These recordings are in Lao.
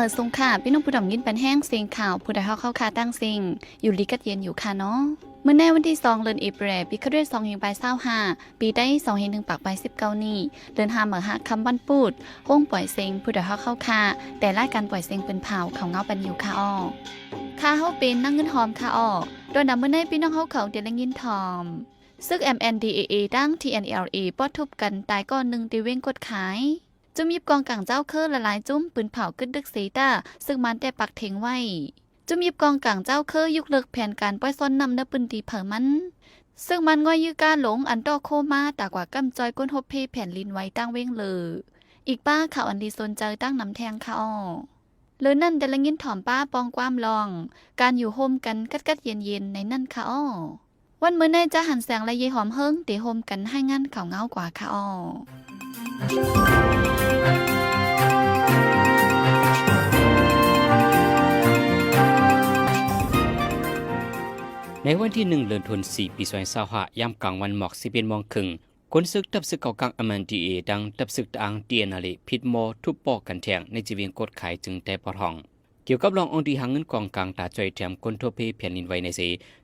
ເອີ ສົງຂາ ພີ່ນ້ອງຜູ້ດຳຍິນປັນແຮງເສັງຂ່າວ ຜູ້ດາຮອກເຮົາຄ່າຕັ້ງເສັງ ຢູ່ດີກັດເຢັນຢູ່ຄ່າເນາະ. ມື້ໃນວັນທີສອງ ເດືອນເອເປຣ ປີຄະເດດສອງພັນປາຍຊາວຫ້າ ປີໄທສອງພັນໜຶ່ງປາຍປາຍສິບເກົ້ານີ້ ເດືອນຫ້າມາຮະຄ່ຳວັນພຸດ ໂຮງປ່ອຍເສັງ ຜູ້ດາຮອກເຮົາຄ່າ ແຕ່ລາຍການປ່ອຍເສັງເປັນພາວເຂົ້າເງົາປັນຢູ່ຄ່າອອກ. ຂ້າເຮົາເປັນນາງເງິນຫອມຄ່າອອກ. ຕອນດຳມື້ໃນ ພີ່ນ້ອງເຮົາເຂົາໄດ້ໄດ້ຍິນຖ່ອມ ເສິກ ເອັມເອັນດີເອເອ ທັງ ທີເອັນແອລເອ ປະທົບກັນຕາຍກ້ອນໜຶ່ງທີ່ເວງກົດຂາຍ. ຈຸ້ມຍິບກອງກາງເຈົ້າເຄີຫຼາຍໆຈຸ້ມ ປືນເຜົາກຶກດຶກເສຍຕາ ເສິກມານແຕ່ປັກເທັງໄວ້. ຈຸ້ມຍິບກອງກາງເຈົ້າເຄີ ຍຸກເລີກແຜນການປ່ອຍຊ້ອນນ້ຳໃນພື້ນທີ່ເຜົ່າມັນ. ເສິກມານງ່ອຍຢື້ກາຫຼົງ ອັນຕໍ່ໂຄມາ ຕາກວ່າກຳຈ່ອຍກົນຮົບເພແຜ່ນດິນໄຫວຕ່າງເວງເລີ. ອີກປ້າຂ່າວອັນດີສົນໃຈຕັ້ງນຳແທງຄ່າອອກ. ເລີນັ້ນໄດ້ລະຍິນຖ່ອມປ້າປ່ອງຄວາມລອງ ການຢູ່ໂຮມກັນກັດໆເຢັນໆ ໃນນັ້ນຄ່າອອ. ວັນມື້ໃນຈະຫັນແສງ ແລະ ເຢຍຫອມເຮິງ ເຕໂຮມກັນໃຫ້ງານເຂົ້າເງົາກວ່າຄ່າອອ. ໃນວັນທີໜຶ່ງ ເດືອນທັນວາ ປີສອງພັນຊາວຫ້າ ຍາມກາງວັນໝອກສິບເອັດໂມງເຄິ່ງ ກົນເສິກ ຕັບເສິກເກົາກາງ ເອັມເອັນດີເອ ທັງຕັບເສິກຕະອາງ ທີເອັນແອລເອ ຜິດໝໍ້ທຸບປໍກັນແທງ ໃນເຂດເວງກົດຂາຍ ເຈີງໄຕປອດຫ້ອງ. ກ່ຽວກັບລອງອົງທີ່ຫາເງິນກອງກາງຕາຊ່ວຍແຖມຄົນທົບເພແຜ່ນດິນໄຫວໃນເຊ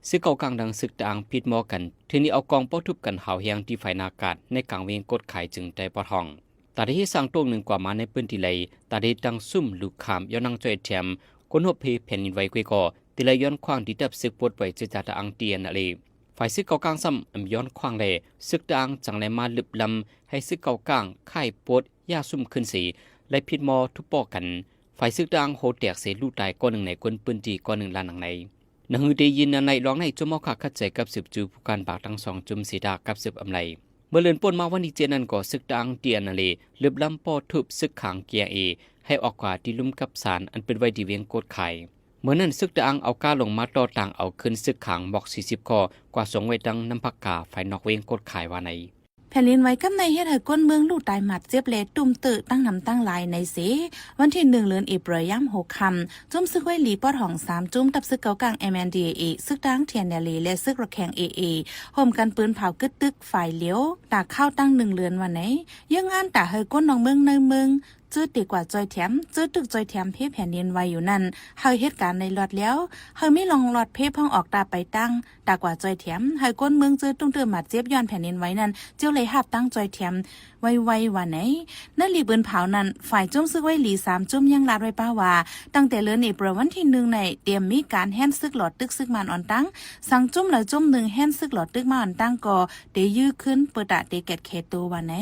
ເສິກເກົາກາງທັງເສິກຕະອາງຜິດໝໍ້ກັນ ເທື່ອນີ້ເອົາກອງປໍທຸບກັນຫາວແຮງທີ່ຝາຍໜ້າກາດໃນກາງເວງກົດຂາຍ ເຈີງໄຕປອດຫ້ອງ. ຕາໄດ້ເຮັດສ້າງໂຕ້ງໜຶ່ງກວ່າມາໃນພື້ນທີ່ໄລ ຕາໄດ້ຕັ້ງຊຸມລຸກຂ້າມ ຍ້ອນນັ່ງຊ່ວຍແຖມຄົນຮົບເພແຜ່ນດິນໄຫວກ້ວຍກໍ ທີ່ໄລຍ້ອນຂວ້າງທີ່ຕັບເສິກປົດໄຫວເຊຈາຕະອາງ ທີເອັນແອລເອ. ຝ່າຍເສິກເກົາກາງຊ້ຳອຳຍ້ອນຂວ້າງແລ ເສິກຕະອາງຈັ່ງໄລມາລຶບລຳ ໃຫ້ເສິກເກົາກາງຄ້າຍປົດ ຢ່າຊຸມຂຶ້ນເສ ແລະ ຜິດໝໍ້ທຸບປໍກັນ. ຝ່າຍເສິກຕະອາງໂຫແຕກເສ ລູກຕາຍກ້ອນໜຶ່ງໃນຄົນພື້ນທີ່ກ້ອນໜຶ່ງລະໜັງໃນ. ໜັງສືທີ່ຢືນຢັນໃນລອງໃນ ຈຸ້ມເອົາຄາຂັດໃຈກັບສືບຈູຜູ້ການບາກທັງສອງຈຸ້ມເສຕາກັບສືບອຳໄລ. ເມື່ອເດືອນປົນມາວັນທີເຈັດນັ້ນກໍ ເສິກຕະອາງ ທີເອັນແອລເອ ລຶບລຳປໍທຶບເສິກຂາງ ທີເອັນເອ ໃຫ້ອອກກວ່າທີ່ລຸ່ມກັບສານ ອັນເປັນໄວ້ທີ່ເວງກົດຂາຍ. ເມື່ອນັ້ນເສິກຕະອາງເອົາກ້າລົງມາຕໍ່ຕາງເອົາຄືນເສິກຂາງໝອກສີ່ສິບຂໍ້ ກວ່າສົ່ງໄວ້ຕັ້ງນ້ຳພັກກາ ພາຍນອກເວງກົດຂາຍວ່າໃນ. ແຜ່ນດິນໄຫວກັບໃນເຮັດໃຫ້ຄົນເມືອງລູກຕາຍໝາດເຈັບ ແລະ ຕຸ້ມເຕີຕັ້ງນຳຕັ້ງຫຼາຍໃນເຊ ວັນທີໜຶ່ງ ເດືອນເອເປຣ ຍາມຫົກຄ່ຳ ຈຸ້ມເສິກໄຫວລີປອດຫ້ອງສາມຈຸ້ມ ຕັບເສິກເກົາກາງ ເອັມເອັນດີເອເອ ເສິກຕະອາງ ທີເອັນແອລເອ ແລະ ເສິກຣະແຂງ ເອເອ ໂຮມກັນປືນເຜົາກຶດຕຶກຝ່າຍຫຼຽວ ຕາກຂ່າວຕັ້ງໜຶ່ງເດືອນວ່າໃນ. ເຢື້ອງອານຕາໃຫ້ຄົນນອກເມືອງໃນເມືອງ ເຈີເຕກວ່າຈ່ອຍແຖມ ເຈີຕຶກຈ່ອຍແຖມເພແຜ່ນດິນໄຫວຢູ່ນັ້ນ ໃຫ້ເຮັດການໃນລັອດແລ້ວ ໃຫ້ມີລ່ອງລອດເພພອງອອກຕາໄປຕັ້ງ ຕາກວ່າຈ່ອຍແຖມ ໃຫ້ຄົນເມືອງເຈີຕຸ້ມເຕີໝາດເຈັບຍ້ອນແຜ່ນດິນໄຫວນັ້ນ ເຈົ້າໄດ້ຮັບຕັ້ງຈ່ອຍແຖມໄວໆວ່າໃນ. ໃນລີບືນເຜົານັ້ນ ຝ່າຍຈຸ້ມເສິກໄຫວລີສາມຈຸ້ມຍັງລາດໄວ້ປ້າວ່າ ຕັ້ງແຕ່ເດືອນເອເປຣ ວັນທີໜຶ່ງໃນ ຕຽມມີການແຮນເສິກຫຼໍ່ຕຶກເສິກມານອ່ອນຕັ້ງ ສັງຈຸ້ມລະຈຸ້ມໜຶ່ງແຮນເສິກຫຼໍ່ຕຶກມາອ່ອນຕັ້ງກໍ ເຕຢື້ອຄືນ ເປີຕະເຕແກດແຂໂຕວ່າໃນ.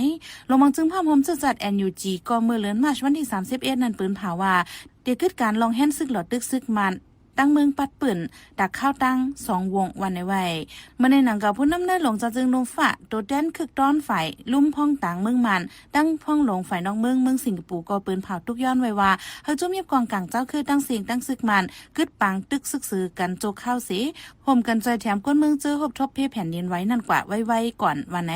ໂລງມັງຈຶ່ງພາບໂຮມເຊື້ອຊາດ ເອັນຢູຈີ ກໍເມື່ອເດືອນມາດ ວັນທີສາມສິບເອັດນັ້ນ ປືນເຜາວ່າ ເຕກຶດການລອງແຮນເສິກຫຼໍ່ຕຶກເສິກມານ ຕັ້ງເມືອງປັດປືນ ຕາກຂ່າວຕັ້ງສອງວົງວ່າໃນໄວ້. ເມື່ອໃນໜັງກາວ ຜູ້ນຳໃນຫຼວງຈາຈຶ່ງນົມຟ້າ ໂຕແທນຄຶກຕ້ອນຝ່າຍລຸ່ມພ້ອງຕ່າງເມືອງມານ ຕັ້ງພ້ອງຫຼວງຝ່າຍນອກເມືອງ ເມືອງສິງກະປູ ກໍປືນເຜົາຕຸກຍ້ອນໄວ້ວ່າ ໃຫ້ຈຸ້ມຍິບກອງກາງເຈົ້າເຄີ ທັງເສັງ ທັງເສິກມານ ກຶດປາງຕຶກຊຶກຊືກັນໂຈກຄາວເສ ຮ່ວມກັນຊ່ອຍແຖມຄົນເມືອງເຈີຮົບທົບເພແຜ່ນດິນໄຫວນັ້ນກວ່າໄວໆກ່ອນວ່າໃນ.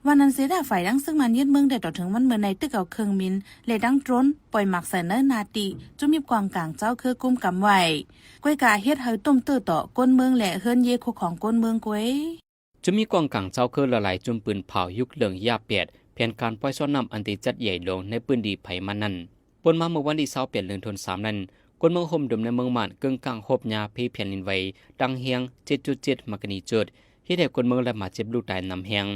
ວ່ານັ້ນເສດາ ຝ່າຍດັງເສິກມານຍຶດເມືອງໄດ້ຕໍ່ເຖິງວັນເມືອໃນ ຕຶກເອົາເຄື່ອງບິນ ແລະ ດັງໂດຣນ ປ່ອຍໝາກໃສ່ໃນໜ້າຕິ ຈຸ້ມຍິບກອງກາງເຈົ້າເຄີກຸມກຳໄວ້ ກ້ວຍກາເຮັດໃຫ້ຕຸ້ມເຕີຕໍ່ຄົນເມືອງ ແລະ ເຮືອນເຢຄູຂອງຄົນເມືອງກ້ວຍ. ຈຸ້ມຍິບກອງກາງເຈົ້າເຄີຫຼາຍໆຈຸ້ມປືນເຜົາ ຍຸກເລື່ອງຢາແປດ ແຜນການປ່ອຍຊ້ອນນ້ຳອັນໄດ້ຈັດໃຫຍ່ລົງໃນພື້ນທີ່ໃຜມັນນັ້ນ. ປົນມາເມື່ອວັນທີຊາວແປດ ເດືອນທັນວາ ສາມນັ້ນ ຄົນເມືອງໂຮມດົມໃນເມືອງມານ ເກິ່ງກ້າງຮົບຍາເພແຜ່ນດິນໄຫວ ຕັ້ງແຮງ ເຈັດຈຸດເຈັດ ມາກະນິຈູດ ເຮັດໃຫ້ຄົນເມືອງລະບາດເຈັບລູກຕາຍນຳແຮງ.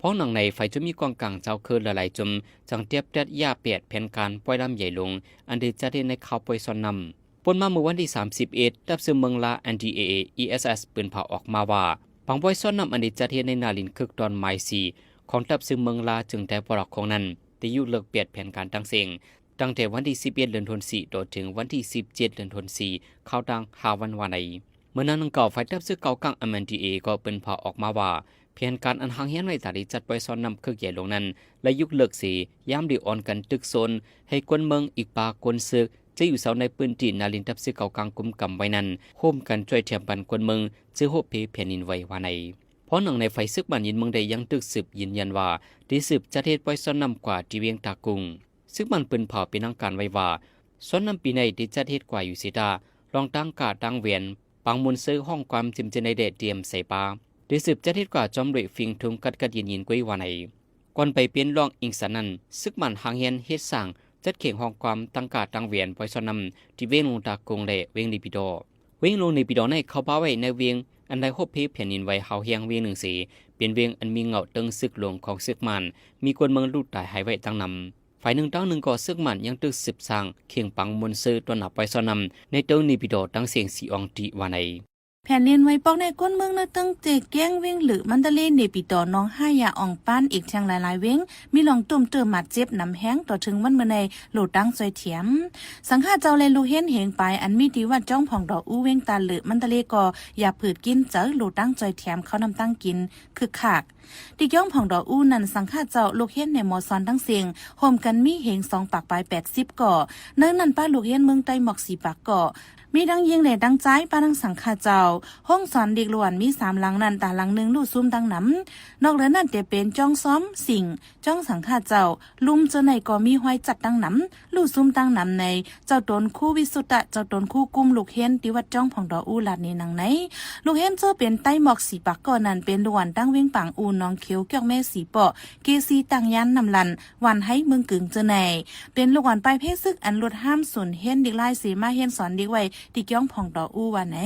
ພ້ອມໜັງໃນ ຝ່າຍຈຸ້ມຍິບກອງກາງເຈົ້າເຄີຫຼາຍໆຈຸ້ມ ຈັ່ງຕຽບແຕັດຢາແປດ ແຜນການປ່ອຍນ້ຳໃຫຍ່ລົງ ອັນໄດ້ຈັດເຮັດໃນຂ່າວປ່ອຍຊ້ອນນ້ຳ. ປົນມາເມື່ອວັນທີສາມສິບເອັດ ດັບເຊີງເມືອງລາ ເອັນດີເອເອ ອີເອສເອສ ປືນເຜົາອອກມາວ່າ ປາງປ່ອຍຊ້ອນນ້ຳອັນໄດ້ຈັດເຮັດໃນໜ້າດິນຄຶກຕອນໝາຍສີ່ ຂອງດັບເຊີງເມືອງລາ ເຈີງໄຕປອດອອກຂອງນັ້ນ ໄດ້ຍຸກເລີກແປດແຜນການທັງເສັງ ຕັ້ງແຕ່ວັນທີສິບເອັດ ເດືອນທັນວາ ຕໍ່ເຖິງວັນທີສິບເຈັດ ເດືອນທັນວາ ຄາວຕັ້ງຫ້າວັນວ່າໃນ. ເມື່ອນຳດັ່ງກ່າວ ຝ່າຍດັບເສິກເກົາກາງ ເອັມເອັນດີເອເອ ກໍປືນເຜົາອອກມາວ່າ ແຜນການອັນຮ່າງຮຽນໄວ້ຕາໄດ້ຈັດປ່ອຍຊ້ອນນ້ຳຄຶກໃຫຍ່ລົງນັ້ນ ໄດ້ຍຸກເລີກເສ ຍາມໄດ້ອ່ອນກັນຕຶກໂຊນ ໃຫ້ຄົນເມືອງ ອີກປາຄົນເສິກ ເຈີຢູ່ເຊົາໃນພື້ນທີ່ໜ້າດິນດັບເສິກເກົາກາງກຸມກຳໄວ້ນັ້ນ ໂຮມກັນຊ່ວຍແຖມປັນຄົນເມືອງ ເຈີຮົບເພແຜ່ນດິນໄຫວວ່າໃນ. ພ້ອມໜັງໃນ ຝ່າຍເສິກບ້ານຍິນເມືອງໄດ້ຍັງຕຶກສືບຢືນຢັນວ່າ ໄດ້ສືບຈັດເຮັດປ່ອຍຊ້ອນນ້ຳກວ່າທີ່ວຽງຕາກຸງ. ເສິກບ້ານປືນເຜົາເປັນທາງການໄວ້ວ່າ ຊ້ອນນ້ຳປີໃນໄດ້ຈັດເຮັດກວ່າຢູ່ເຊຕາ ລ່ອງຕາງກາຕາງແຫວນ ປາງມູນເຊີ ຫ້ອງກວາມຈິມເຈໄນແດ ຕຽມໃສ່ປາ ໄດ້ສືບຈັດເຮັດກວ່າ ຈ້ອມດ້ວຍຟິງທຸງກັດກັດເຢັນໆກ້ວຍວ່າໃນ. ກ່ອນໄປເປັນລ່ອງອີງສານັ້ນ ເສິກບ້ານຮ່າງຮຽນເຮັດສ້າງ ຈັດເຂດຮ້ອງຄວາມຕັ້ງກາດຕັ້ງແຫວນ ປ່ອຍສອນນ້ຳ ທີ່ເວງຫຼວງຕາກົງ ແລະ ເວງເນປິດໍ. ເວງຫຼວງເນປິດໍນັ້ນ ເຂົ້າປະໄວ້ໃນເວງອັນໄດ້ພົບເພແຜ່ນດິນໄຫວຮ້າວແຮງເວງໜຶ່ງເສ, ເປັນເວງອັນມີເຫງົ້າເຕີງເສິກຫຼວງຂອງເສິກມ່ານ, ມີຄົນເມືອງລູກຕາຍຫາຍໄຫວຕັ້ງນຳ. ຝ່າຍໜຶ່ງທາງໜຶ່ງກໍເສິກມ່ານຍັງຕຶກສືບສ້າງເຄັ່ງປັງມົນເຊີຕົວໜ້າປ່ອຍຊອນນ້ຳໃນເຕີງເນປິດໍ ຕັ້ງສຽງສີອອງຕີວ່າໃນ. ແຜ່ນດິນໄຫວປອກໃນຄົນເມືອງໃນເຕີງເຈແກ້ງ ເວງເລີ ມັນຕາເລ ເນປິດໍ ໜອງຫາຢາ ອອງປານ ອີກທັງຫຼາຍໆເວງ ມີລອງຕົມເຕີບາດເຈັບໜຳແຮງ. ຕໍ່ເຖິງວັນມື້ໃນ ໂຫຼຕາງຊ່ອຍແຖມ ສັງຄະເຈົ້າ ແລະ ລູກເຮນເຮງປາຍ ອັນມີທີ່ວັດຈອງຜ່ອງດອກອູ ເວງຕາເລີ ມັນຕາເລ ກໍຢາບຜືດກິນເຈີ ໂຫຼຕາງຊ່ອຍແຖມເຂົ້ານ້ຳຕັງກິນຄຶກຄັກ. ທີ່ຈອງຜ່ອງດອກອູນັ້ນ ສັງຄະເຈົ້າ ລູກເຮນ ແລະ ໝໍສອນທັງເສັງ ໂຮມກັນມີເຮງສອງປາກປາຍແປດສິບກໍ. ໃນນັ້ນປະລູກເຮນເມືອງໃຕ້ໝອກສີ່ປາກກໍ. ມີທັງຍິງ ແລະ ທັງຊາຍ ປະທັງສັງຄະເຈົ້າ. ໂຮງສອນເດັກລ້ວນມີສາມຫຼັງນັ້ນ ຕາຫຼັງໜຶ່ງລຸຊຸມທັງນຳ. ນອກເຫຼືອນັ້ນແຕ່ເປັນຈອງຊອມ, ສິງ, ຈອງສັງຄະເຈົ້າ, ລຸ່ມເຈົ້າໃນກໍມີຮອຍຈັດຕັ້ງນຳ, ລຸຊຸມຕັ້ງນຳໃນ. ເຈົ້າຕົນຄູວິສຸດຕະ, ເຈົ້າຕົນຄູກຸ່ມລູກເຮນ ທີ່ວັດຈອງຜ່ອງດອກອູ ລາດໃນໜັງໃນ. ລູກເຮນເຈົ້າເປັນໃຕ້ໝອກສີ່ປາກກໍນັ້ນ ເປັນລູກອອນຕັ້ງເວງປາງອູ, ໜອງຂຽວ, ກຽວແມ່, ສີເປາະ, ເກສີ, ຕາງຍານ, ນ້ຳລັນ, ຫວານໄຮ, ເມືອງກຶງເຈົ້າໃນ. ເປັນລູກອອນປາຍເພຊຶກ ອັນຫຼຸດຫ້າມສູນເຮນເດັກຫຼາຍເສ ມາຮຽນສອນເດັກໄວ້ ທີ່ຈອງຜ່ອງດອກອູວ່າໃນ.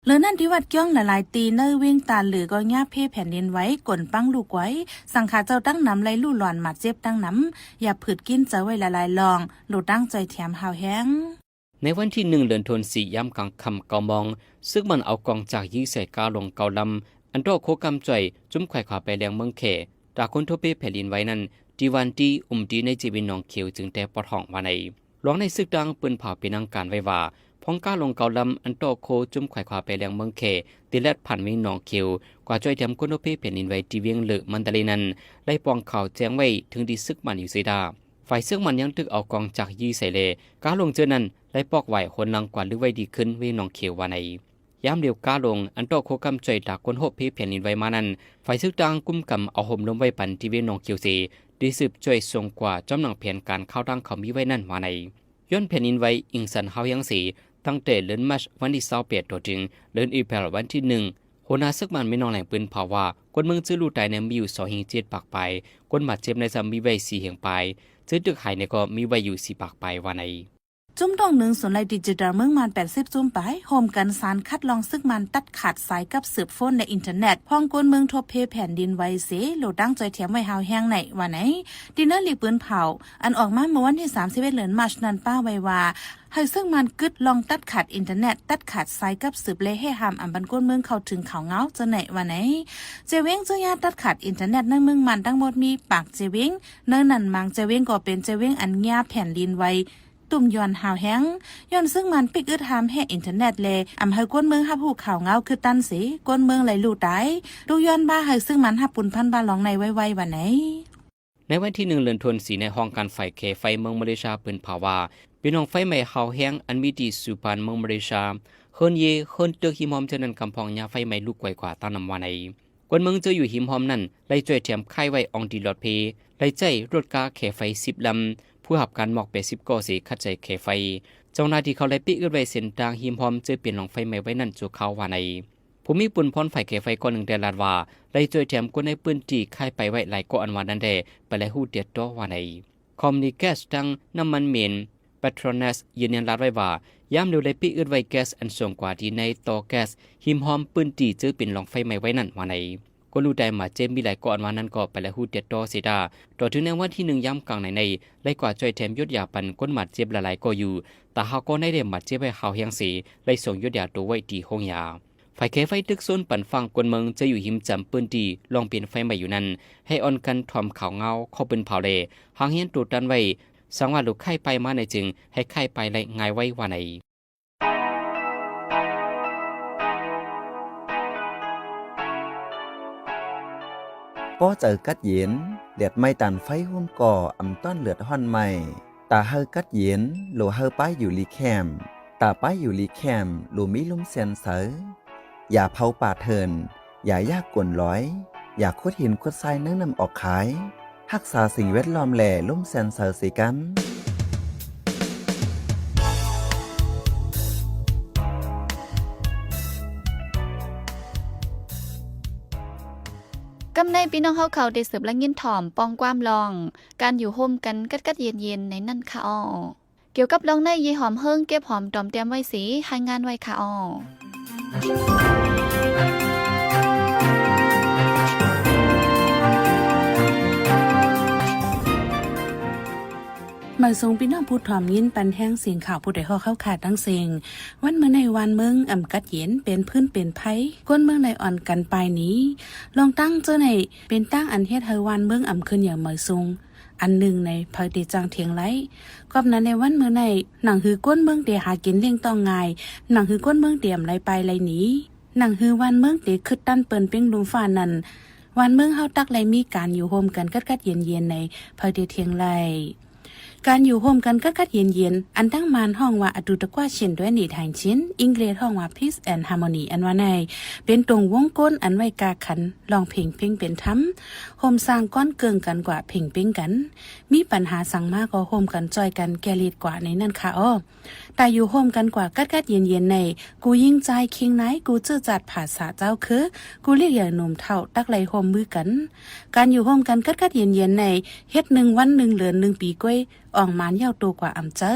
ເຫຼືອນັ້ນທີ່ວັດກ້ຽງຫຼາຍໆ ທີ່ໃນເວງຕາເຫຼືອກໍຍາເພແຜ່ນດິນໄຫວ ກົນປັງລູກໄກວ ສັງຄະເຈົ້າຕັ້ງນຳ ໄລ່ລູກຫຼານມາເຈັບຕັ້ງນຳ ຢາຜືດກິນເຈີໄວ້ຫຼາຍໆລ່ອງ ໂຫຼຕາງຊ່ອຍແຖມຮາວແຮງ. ໃນວັນທີໜຶ່ງ ເດືອນຖົນສີ່ ຍາມກາງຄ່ຳເກົ້າໂມງ ເສິກມັນເອົາກອງຈັກຍິງໃສ່ກາຫຼົງເກົ້າລຳ ອັນເທາະໂຄກຳຈ້ອຍ ຈຸ້ມໄຂວຂວາໄປແລງເມືອງແຂ ຕາຄົນໂທເພແຜ່ນດິນໄຫວນັ້ນ ທີ່ວານຕີ ອຸມຕີ ໃນເຈເວນໜອງຂຽວ ຈຶ່ງແຕ່ປອດຫ້ອງວ່າໃນ. ຫຼວງໃນເສິກຕ່າງ ປືນເຜົາເປັນທາງການໄວ້ວ່າ ພອງກາຫຼົງເກົ້າລຳ ອັນເທາະໂຄຈຸ້ມໄຂວຂວາໄປແລງເມືອງແຂ ທີ່ແລ່ນຜ່ານເວງໜອງຂຽວ ກວ່າຊ່ອຍແຖມຄົນໂທເພແຜ່ນດິນໄຫວ ທີ່ວຽງເລີ ມັນຕາເລນັ້ນ ໄດ້ປ່ອງຂ່າວແຈ້ງໄວ້ເຖິງທີ່ເສິກມັນຢູ່ເສຍດາ. ຝ່າຍເສິກມັນຍັງຕຶກເອົາກອງຈັກຍິງໃສ່ແລ ກາຫຼົງເຈີນັ້ນ ໄລ່ປອກໄຫວໂຫນຫຼັງກວ່າລຶກໄວ້ດີຂຶ້ນເວງໜອງຂຽວວ່າໃນ. ຍາມດຽວກາຫຼົງ ອັນເທາະໂຄກຳຈ່ອຍຕາຄົນໂທເພແຜ່ນດິນໄຫວມານັ້ນ ຝ່າຍເສິກຕ່າງກຸມກຳເອົາໂຮມລົມໄວ້ປັນທີ່ເວງໜອງຂຽວເສ ໄດ້ສືບຊ່ອຍສົ່ງກວ່າ ຈ້ອມໜັງແຜນການຂ່າວທາງເຂົາມີໄວ້ນັ້ນວ່າໃນ. ຍ້ອນແຜ່ນດິນໄຫວອິງສັນຮາວແຮງເສ ຕັ້ງແຕ່ເດືອນມາດ ວັນທີຊາວແປດ ຕໍ່ເຖິງເດືອນເອເພິນ ວັນທີໜຶ່ງ ຫົວໜ້າເສິກບ້ານແມ່ນ້ອງແຫຼງ ປືນເຜົາວ່າ ຄົນເມືອງເຈີລູກຕາຍໃນມີຢູ່ສອງເຮງເຈັດປາກປາຍ, ຄົນບາດເຈັບໃນຊ້ຳມີໄວ້ສີ່ເຮງປາຍ, ເຈີຕຶກຫາຍໃນກໍມີໄວ້ຢູ່ສີ່ປາກປາຍວ່າໃນ. ຈຸ້ມຕ້ອງໜຶ່ງສູນໄລ່ດິຈິຕອນເມືອງມ່ານ ແປດສິບຈຸ້ມປາຍ ໂຮມກັນສານຄັດລອງເສິກມ່ານຕັດຂາດສາຍກັບສືບໂຟນ ແລະ ອິນເຕີເນັດ ພ້ອງຄົນເມືອງໂທເພແຜ່ນດິນໄຫວເສ ໂຫຼຕາງຊ່ອຍແຖມໄວ້ຮາວແຮງໃນວ່າໃນ. ທີ່ເນີລີກປືນເຜົາ ອັນອອກມາເມື່ອວັນທີສາມສິບເອັດ ເດືອນມາດນັ້ນ ປ້າໄວ້ວ່າ ໃຫ້ເສິກມ່ານກຶດລອງຕັດຂາດອິນເຕີເນັດ, ຕັດຂາດສາຍກັບສືບ ແລະ ແຮ່ຫ້າມອຳບັນຄົນເມືອງເຂົ້າເຖິງຂ່າວງາວເຈົ້າໃນວ່າໃນ. ເຈເວງເຈົ້າຍາຕັດຂາດອິນເຕີເນັດໃນເມືອງມ່ານທັງໝົດມີປາກເຈເວງ, ໃນນັ້ນບາງເຈເວງກໍເປັນເຈເວງອັນຍາແຜ່ນດິນໄຫວ ຕຸ້ມຍ້ອນຮາວແຮງ ຍ້ອນເສິກມ່ານປິກອຶດຫ້າມແຮ່ອິນເຕີເນັດ ແລະ ອຳໃຫ້ຄົນເມືອງຮັບຮູ້ຂ່າວງາວຄືຕັນເສ ຄົນເມືອງໄລ່ລູກຕາຍ ທຸກຍ້ອນວ່າໃຫ້ເສິກມ່ານຮັບປຸນພັນບ້ານລອງໃນໄວໆວ່າໃນ. ໃນວັນທີໜຶ່ງ ເດືອນຖົນສີ່ ໃນຫ້ອງການຝ່າຍແຄໄຟເມືອງມາເລເຊຍ ປືນເຜົາວ່າ ເປັນໜອງໄຟໄໝ້ຮາວແຮງ ອັນມີທີ່ສຸພານເມືອງມາເລເຊຍ ເຮີນເຢ ເຮີນຕຶກຮິມຮ່ອມເທື່ອນັ້ນ ກຳພອງຍາໄຟໄໝ້ລຸກໄກວກວ່າຕັ້ງນຳວ່າໃນ. ຄົນເມືອງເຈີຢູ່ຮິມຮ່ອມນັ້ນ ໄລ່ຊ່ອຍແຖມຄ້າຍໄວ້ອອງຕີຫຼອດເພ ໄລ່ໃຊ້ລົດກາແຄໄຟສິບລຳ ຜູ້ຮັບການໝອກແປດສິບກໍເສ ຂັດໃຈແຄໄຟ. ເຈົ້າໜ້າທີ່ເຂົາໄລ່ປິກອຶດໄວ້ເສັ້ນທາງຮິມຮ່ອມເຈີເປັນໜອງໄຟໄໝ້ໄວ້ນັ້ນຊົ່ວຄາວວ່າໃນ. ຜູ້ມີປຸນພອນຝ່າຍແຄໄຟກ້ອນໜຶ່ງໄດ້ລາດວ່າ ໄລ່ຊ່ອຍແຖມຄົນໃນພື້ນທີ່ຄ້າຍໄປໄວ້ຫຼາຍກໍອັນວ່ານັ້ນແດ່ ໄປໄລ່ຮູ້ຕຽດຕໍ່ວ່າໃນ. ຄອມມານີແກັສ ທັງນ້ຳມັນເມັນ ເປໂຕຣເນັດ ຢືນຢັນລາດໄວ້ວ່າ ຍາມດຽວໄດ້ປິກອຶດໄວ້ແກັສອັນສົ່ງກວ່າທີ່ໃນຕໍ່ແກັສ ຮິມຮ່ອມພື້ນທີ່ເຈີເປັນລອງໄຟໄໝ້ໄວ້ນັ້ນວ່າໃນ. ຄົນລູກຕາຍມາເຈັບມີຫຼາຍກໍອັນວ່ານັ້ນກໍໄປໄລ່ຮູ້ຕຽດຕໍ່ເສຍດາ. ຕໍ່ເຖິງໃນວັນທີໜຶ່ງ ຍາມກາງໃນໃນ ໄລ່ກວ່າຊ່ອຍແຖມຢົດຢາປັນຄົນບາດເຈັບຫຼາຍໆກໍຢູ່ ແຕ່ຫ້າກໍໃນໄດ້ບາດເຈັບໄວ້ຮາວແຮງເສ ໄລ່ສົ່ງຢົດຢາໂຕໄວ້ທີ່ໂຮງຢາ. ຝ່າຍແຄໄຟຕຶກໂຊນປັນຝັ່ງຄົນເມືອງເຈີຢູ່ຮິມຈຳພື້ນທີ່ລອງເປັນໄຟໄໝ້ຢູ່ນັ້ນ ໃຫ້ອ່ອນກັນຖ່ອມຂ່າວງາວ ຂໍ້ປືນເຜົາແລ ຫາງຮຽນໂຕຕັນໄວ້ ສັງວ່າລູກຄ້າຍໄປມາໃນຈຶ່ງໃຫ້ຄ້າຍໄປໄດ້ງ່າຍໄວວ່າໃນ. ກໍໃຈກັດເຢັນ ແດດໄໝ້ຕານໄຟໂຮມກໍອຳຕ້ອນເລືອດຮ້ອນໄໝ້. ຕາເຮົາກັດເຢັນ ໂລເຮົາປາຍຢູ່ລີແຄມ, ຕາປາຍຢູ່ລີແຄມ ໂລມີລົມແຊນເຊົາ. ຢາເຜົາປ່າເຖື່ອນ, ຢາຢາກົນລອຍ, ຢາຂຸດຫີນຂຸດຊາຍໃນນ້ຳອອກຂາຍ, ຮັກສາສິ່ງແວດລ້ອມ ແລະ ລົມແຊນເຊົາເສກັນ. ກຳໃນ ພີ່ນ້ອງເຮົາເຂົາໄດ້ສືບລະຍິນຖ່ອມປ່ອງຄວາມລອງ ການຢູ່ໂຮມກັນກັດໆເຢັນໆໃນນັ້ນຄະອໍ. ກ່ຽວກັບລອງໃນ ເຢຍຫອມເຮີງເກັບຫອມຕອມຕຽມໄວ້ເສ ຮາຍງານໄວ້ຄະອໍ. ມາສົ່ງພີ່ນ້ອງຜູ້ຖ່ອມຍິນປັນແຮງສຽງຂ່າວຜູ້ໃດຮອກເຮົາຂາດທັງເສັງ. ວັນມື້ໃນວານເມືອງອຳກັດເຢັນ ເປັນພື້ນເປັນໄພ ຄົນເມືອງໄດ້ອ່ອນກັນປາຍໜີ. ລອງຕັ້ງເຈົ້າໃນ ເປັນຕັ້ງອັນເຮັດໃຫ້ວານເມືອງອຳຂຶ້ນຢ່າງເໝີສູງ ອັນໜຶ່ງໃນ ໃຜເຕຈັ່ງຖຽງໄລ. ກອບນັ້ນໃນວັນມື້ໃນ ໜັງຫືອຄົນເມືອງເຕຫາກິນລ້ຽງຕ້ອງງ່າຍ, ໜັງຫືອຄົນເມືອງເຕອຳໄລປາຍໄລໜີ, ໜັງຫືອວານເມືອງເຕຄຶດຕັນເປີນເປັງລຸ່ມຟ້ານັ້ນ ວານເມືອງເຮົາຕັກໄລມີການຢູ່ໂຮມກັນກັດໆເຢັນໆໃນ ໃຜເຕຖຽງໄລ. ການຢູ່ໂຮມກັນກັດໆເຢັນໆ ອັນທາງມານຮ້ອງວ່າ ອະດູຕະກວາຊິນ ດ້ວຍນິທາງຊິນ ອີງເກລດຮ້ອງວ່າ Peace and Harmony ອັນວ່າໃນ ເປັນຕົງວົງກົນອັນໄວ້ກາຂັນ ຮ້ອງເພງເພງເປັນທຳ ໂຮມສ້າງກ້ອນເກີງກັນກວ່າເພງເພງກັນ ມີປັນຫາສັງມາກໍໂຮມກັນຊ່ອຍກັນແກ້ລິດກວ່າໃນນັ້ນຄະອໍ. ຕາຢູ່ໂຮມກັນກວ່າກັດໆເຢັນໆໃນ ກູຍິງຊາຍຄິງນາຍ ກູເຈີຈັດພາສາເຈົ້າຄື ກູລຽກໃຫຍ່ໜຸ່ມເຖົ້າ ຕັກໄລຮ່ວມມືກັນ. ການຢູ່ໂຮມກັນກັດໆເຢັນໆໃນ ເຮັດໜຶ່ງວັນໜຶ່ງເດືອນໜຶ່ງປີກ້ວຍ ອອງມານຍາວໂຕກວ່າອຳເຈີ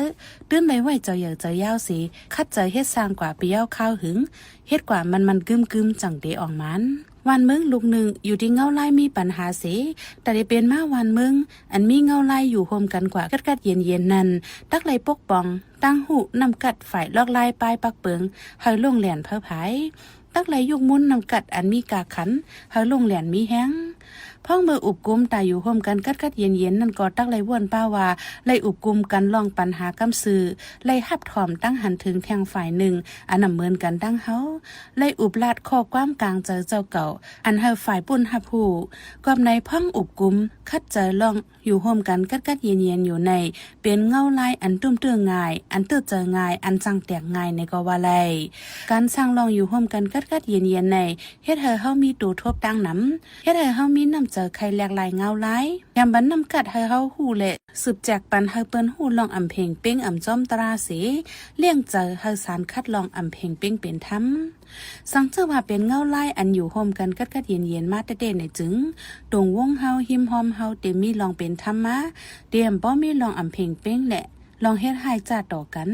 ຕື່ນໄລໄວ້ເຈົ້າໃຫຍ່ເຈົ້າຍາວເສ ຂັດໃຈເຮັດສ້າງກວ່າໄປຍາວຄາວຫຶງ ເຮັດກວ່າມັນໆກຶມໆ ຈັ່ງເຕອອງມານ. ວານເມືອງລູກໜຶ່ງ ຢູ່ທີ່ເງົາລາຍມີປັນຫາເສ ແຕ່ໄດ້ເປັນມາວານເມືອງ ອັນມີເງົາລາຍຢູ່ໂຮມກັນກວ່າກັດໆເຢັນໆນັ້ນ ຕັກໄລປົກປ້ອງ ຕັ້ງຮູ້ນຳກັດຝ່າຍລອກລາຍປາຍປັກເປິງ ໃຫ້ໂລ່ງແລ່ນເຜີພາຍ ຕັກໄລຍຸກມຸນນຳກັດອັນມີກາຂັນ ໃຫ້ໂລ່ງແລ່ນມີແຮງ. ພ້ອມເມື່ອອຸບກຸມຕາຢູ່ໂຮມກັນກັດໆເຢັນໆນັ້ນກໍຕັກໄລວນປາວ່າ ໄລອຸບກຸມກັນລອງປັນຫາກຳຊື່ ໄລຮັບຖອມຕັ້ງຫັນເຖິງແທ່ງຝ່າຍໜຶ່ງ ອັນນຳເມີນກັນດັ່ງເຮົາ ໄລອຸບລາດຂໍ້ຄວາມກາງໃຈເຈົ້າເກົ່າ ອັນໃຫ້ຝ່າຍປຸ້ນຮັບຮູ້. ກອບໃນພ້ອມອຸບກຸມ ຂັດໃຈລອງ ຢູ່ໂຮມກັນກັດໆເຢັນໆຢູ່ໃນ ເປັນເງົາລາຍອັນຕຸ້ມເຕື້ງ່າຍ ອັນເຕີບໃຈງ່າຍ ອັນສັ່ງແຕກງ່າຍໃນກໍວ່າໄດ້. ການສ້າງລອງຢູ່ໂຮມກັນກັດໆເຢັນໆໃນ ເຮັດໃຫ້ເຮົາມີໂຕທົບຕັ້ງນຳ ເຮັດໃຫ້ເຮົາມີນ້ຳໃຈໄຄແຫຼກຫຼາຍເງົາລາຍ ແຖມບັນນຳກັດໃຫ້ເຮົາຮູ້ ແລະ ສືບແຈກປັນໃຫ້ເພິ່ນຮູ້ລອງອຳເພັງເປັງອຳຈອມຕຣາເສ ລ້ຽງໃຈໃຫ້ສານຂັດລອງອຳເພັງເປັງເປັນທຳ. ສັງເຈີວ່າເປັນເງົາລາຍອັນຢູ່ໂຮມກັນກັດໆເຢັນໆມາແຕ່ໆໃນຈຶ່ງ ຕົງວົງເຮົາ ຮິມຮ່ອມເຮົາ ເຕັມມີລອງເປັນທຳມາ ເຕັມບໍ່ມີລອງອຳເພັງເປັງ ແລະ ລອງເຮັດຮ້າຍຈ້າຕໍ່ກັນ.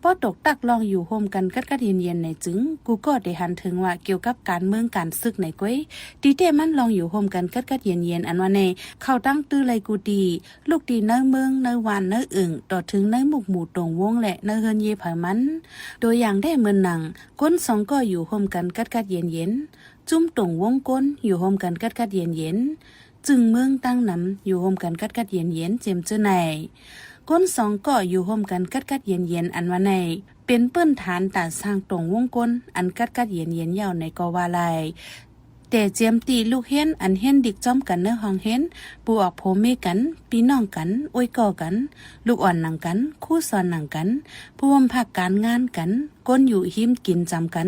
ພໍຕົກຕັກລອງຢູ່ໂຮມກັນກັດໆເຢັນໆໃນຈຶ່ງ ກູກໍໄດ້ຫັນເຖິງວ່າກ່ຽວກັບການເມືອງການສຶກໃນກ້ວຍ ຕີແຕ່ມັນລອງຢູ່ໂຮມກັນກັດໆເຢັນໆອັນວ່າໃນ ເຂົ້າຕັ້ງຕື້ໄລກູຕີ ລູກຕີໃນເມືອງ ໃນຫວານ ໃນອຶ່ງ ຕໍ່ເຖິງໃນໝູກໝູ່ຕົງວົງ ແລະ ໃນເຮືອນເຢຍໃຜມັນ. ຕົວຢ່າງໄດ້ເໝືອນໜັງ ຄົນສອງກໍຢູ່ໂຮມກັນກັດໆເຢັນໆ ຈຸ້ມຕົງວົງກົນຢູ່ໂຮມກັນກັດໆເຢັນໆ ຈຶ່ງເມືອງຕັ້ງນຳຢູ່ໂຮມກັນກັດໆເຢັນໆ ເຈັມເຈີໃນ ຄົນສອງກໍຢູ່ໂຮມກັນກັດໆເຢັນໆ ອັນວ່າໃນ ເປັນພື້ນຖານຕາສ້າງຕົງວົງກົນ ອັນກັດໆເຢັນໆເຍົາໃນກໍວ່າໄດ້. ແຕ່ຈຽມຕີລູກຮຽນ ອັນຮຽນດິກຈ້ອມກັນໃນຫ້ອງຮຽນ ຜູ້ອອກຜົວເມກັນ ພີ່ນ້ອງກັນ ເອື້ອຍກໍກັນ ລູກອ່ອນໜັງກັນ ຄູສອນໜັງກັນ ຜູ້ຮ່ວມພາກການງານກັນ ຄົນຢູ່ຮິມກິນຈຳກັນ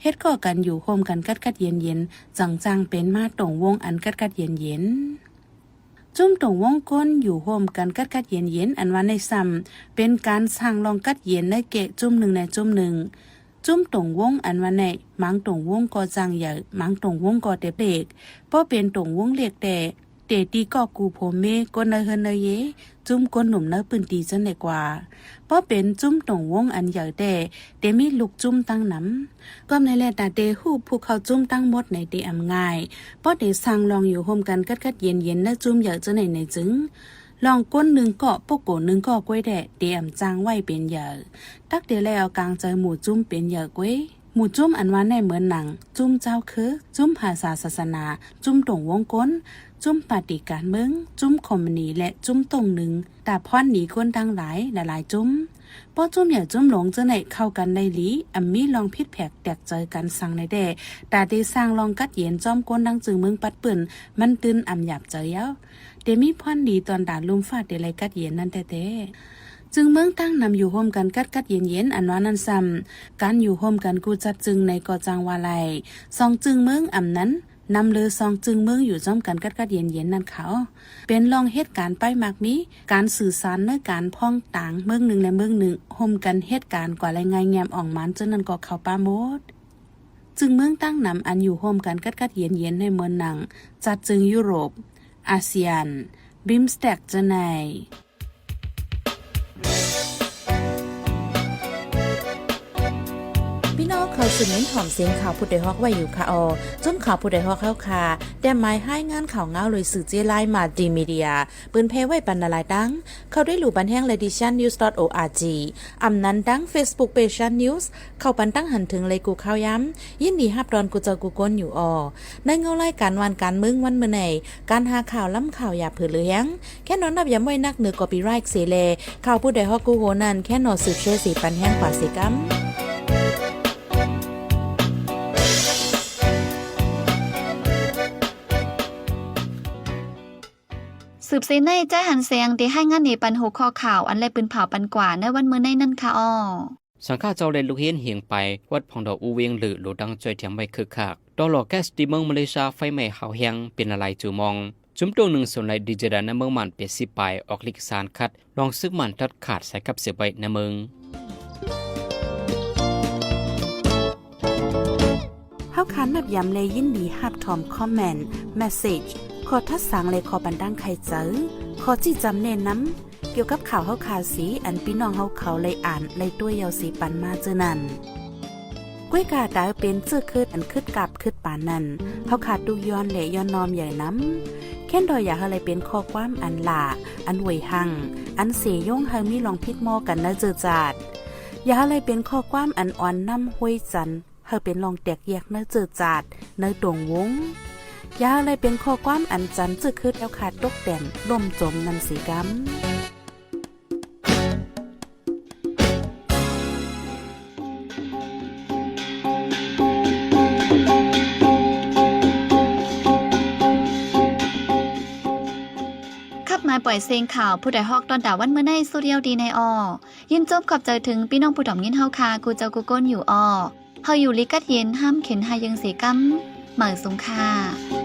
ເຮັດກໍກັນຢູ່ໂຮມກັນກັດໆເຢັນໆ ຈັ່ງຈ້າງເປັນມາຕົງວົງອັນກັດໆເຢັນໆ. ຈຸ້ມຕົງວົງກົນຢູ່ໂຮມກັນກັດໆເຢັນໆ ອັນວ່າໃນຊ້ຳ ເປັນການສ້າງລອງກັດເຢັນໃນແກ່ຈຸ້ມໜຶ່ງໃນຈຸ້ມໜຶ່ງ. ຈຸ້ມຕົງວົງອັນວ່າໃນ ມັງຕົງວົງກໍຈ້າງໃຫຍ່ ມັງຕົງວົງກໍເຕັບເລັກ ພໍເປັນຕົງວົງເລັກແຕ່ ເຕຕີກໍກູຜົວເມ ຄົນໃນເຮືອນໃນເຢ ຈຸ້ມຄົນໜຸ່ມໃນພື້ນທີ່ເຊິ່ນໄດ້ກວ່າ. ພໍເປັນຈຸ້ມຕົງວົງອັນໃຫຍ່ແຕ່ ເຕມີລູກຈຸ້ມຕັ້ງນຳ. ກອບໃນແລະ ຕາເຕຮູ້ຜູ້ເຂົ້າຈຸ້ມທັງໝົດໃນເຕອຳງ່າຍ ເພາະເຕສ້າງລອງຢູ່ໂຮມກັນກັດໆເຢັນໆໃນຈຸ້ມໃຫຍ່ເຈົ້າໃນໃນຈຶ່ງ ລອງກົນໜຶ່ງກໍ ປົກໂກໜຶ່ງກໍກ້ວຍແດ່ ເຕອຳຈ້າງໄວ້ເປັນໃຫຍ່ ຕັກເຕແລ້ວກາງໃຈໝູ່ຈຸ້ມເປັນໃຫຍ່ກ້ວຍ. ໝູ່ຈຸ້ມອັນວ່າໃນເໝືອນໜັງ ຈຸ້ມເຈົ້າເຄີ ຈຸ້ມພາສາສາສະໜາ ຈຸ້ມຕົງວົງກົນ ຈຸ້ມປາຕີການເມືອງ ຈຸ້ມຄອມມານີ ແລະ ຈຸ້ມຕົງໜຶ່ງ ຕາພອນໜີຄົນທັງຫຼາຍ ຫຼາຍໆຈຸ້ມ. ພໍຈຸ້ມໃຫຍ່ຈຸ້ມຫຼວງເຈົ້າໃນເຂົ້າກັນໄດ້ດີ ອຳມີລອງຜິດແຜກແຕກໃຈກັນສັງໃນແດ່ ຕາເຕສ້າງລອງກັດເຢັນຈ້ອມຄົນທັງຈຶ່ງເມືອງປັດປືນ ມັນຕື່ນອຳຫຍາບໃຈເຍົາ ເຕມີພອນດີຕອນຕາລຸ່ມຟ້າເຕໄລກັດເຢັນນັ້ນແທ້ໆ. ຈຶ່ງເມືອງຕັ້ງນຳຢູ່ໂຮມກັນກັດໆເຢັນໆ ອັນວ່ານັ້ນຊ້ຳ ການຢູ່ໂຮມກັນກູຈັດຈຶ່ງໃນກໍຈັ່ງວ່າໄລ ສອງຈຶ່ງເມືອງອຳນັ້ນ ນຳເລີສອງຈຶ່ງເມືອງຢູ່ຈ້ອມກັນກັດໆເຢັນໆນັ້ນເຂົາ ເປັນລອງເຮັດການປ້າຍໝາກມີ ການສື່ສານໃນການພ້ອງຕ່າງເມືອງໜຶ່ງແລະເມືອງໜຶ່ງ ໂຮມກັນເຮັດການກວ່າໄລງ່າຍແງມອອງມານເຈົ້ານັ້ນກໍເຂົ້າປາໂມດ. ຈຶ່ງເມືອງຕ່າງນຳອັນຢູ່ຮ່ວມກັນກັດໆເຢັນໆໃນເໝືອນໜັງ ຈັດເຊິ່ງຢູໂຣບ, ອາຊຽນ, ບິມສເຕັກ ຈັ່ງໃດ. ພີ່ນ້ອງເຂົ້າສູ່ເມັນຖອມສຽງຂ່າວຜູ້ດອຍຮອກໄວ້ຢູ່ຄະອໍ. ຊຸມຂ່າວຜູ້ດອຍຮອກເຮົາຄະ ແຕ້ມໝາຍຮາຍງານຂ່າວເງົາໂດຍສື່ເຈ້ລາຍ Multimedia ເປີນແຜ່ໄວ້ປັນຫຼາຍໆຕັ້ງ. ເຂົ້າໄດ້ລູບານແຮງ Ladition News dot org ອຳນັ້ນດັ່ງ Facebook Page Shan News ເຂົ້າປັນຕັ້ງຫັນເຖິງເລີຍກູ່ຂ່າວຍາມ. ຍິນດີຮັບຕ້ອນກູ່ເຈົ້າກູ່ຄົນຢູ່ອໍ. ໃນເງົາລາຍການຫວ່ານການເມືອງວັນມື້ໃນ ການຫາຂ່າວລ້ຳຂ່າວຢ່າເຜີເຫຼືອແຮງ ແຄ່ນອນນັບຢາມໄວ້ນັກເໜືອ copyright ເສແລ ຂ່າວຜູ້ດອຍຮອກກູ່ໂຮນັ້ນ ແຄ່ນອນສືບແຊເສປັນແຮງກວ່າເສກຳ. ສືບເສໃນ ໃຈຫັນແສງ ໄດ້ຮາຍງານເນປັນຫົວຂໍ້ຂ່າວ ອັນແລະປືນເຜົາປັນກວ່າໃນວັນມື້ໃນນັ້ນຄະອໍ. ສັງຄະເຈົ້າ ແລະ ລູກເຮນຮຽງໄປ ວັດຜອງດອກອູເວງ ຫຼື ໂລດັງ ຈ່ອຍທຽມໄວ້ຄຶກຄັກ. ຕໍ່ຫຼໍ້ແກັສທີ່ເມືອງມາເລເຊຍ ໄຟໄໝ້ຮ້າວແຮງ ເປັນຫຼາຍໆຈຸໝ່ອງ. ຊຸມໂຕໜຶ່ງ ສວນໄລ່ດິນຈະດານໃນເມືອງມ່ານ ເປັນສິບປາຍ ອອກເອກະສານຂັດ ລອງຊຶກໝັ້ນຕັດຂາດສາຍກັບສືບໄວ້ໃນເມືອງ. ເຮົາຄານນັບຢາມ ແລະ ຍິນດີຮັບຖອມຄອມເມັນ, ເມສເຊຈ, ຂໍ້ທັດສາງ ແລະ ຂໍ້ປັນຕັ້ງໄຂໃຈ, ຂໍ້ຊີ້ຈຳແນະນຳ ກ່ຽວກັບຂ່າວເຮົາຄາເສ ອັນພີ່ນ້ອງເຮົາເຂົາໄດ້ອ່ານໄດ້ຕົວະເຍົາເສປັນມາເຈີນັ້ນ. ກ້ວຍກາດາວເປັນເຈີຄືດອັນຄຶດກັບຄຶດປານນັ້ນ ເຮົາຄາຕຸກຍ້ອນ ແລະ ຍ້ອນນ້ອມໃຫຍ່ນຳ. ແຄ້ນດອຍຢາກໃຫ້ໄດ້ເປັນຂໍ້ຄວາມອັນຫຼ້າ ອັນຫວຍຮັ່ງ ອັນເສຍົງໃຫ້ມີລອງຜິດໝໍ້ກັນໃນເຈີຈາດ. ຢາກໃຫ້ໄດ້ເປັນຂໍ້ຄວາມອັນອ່ອນນ້ຳຫ້ວຍຈັນ ໃຫ້ເປັນລອງແຕກແຍກໃນເຈີຈາດ ໃນຕົງວົງ. ຢ່າໃຫ້ໄດ້ເປັນຂໍ້ຄວາມອັນຈັນເຈີຄືດແລ້ວຂາດຕົກແຕ່ນລົ້ມຈົມນຳເສກຳ. ຂັບມາປ່ອຍເສັງຂ່າວ ຜູ້ດອຍຮອກຕອນຕາວັນມື້ໃນ ສຸດຍອດດີໃນອໍ. ຍິນຊົມຂອບໃຈເຖິງພີ່ນ້ອງຜູ້ຖອມຍິນເຮົາຄາ ກູ່ເຈົ້າກູ່ຄົນຢູ່ອໍ. ເຮົາຢູ່ລີກັດເຢັນ ຫ້າມເຂັນຫາເຢິງເສກຳ ໝາຍສົງຄາ.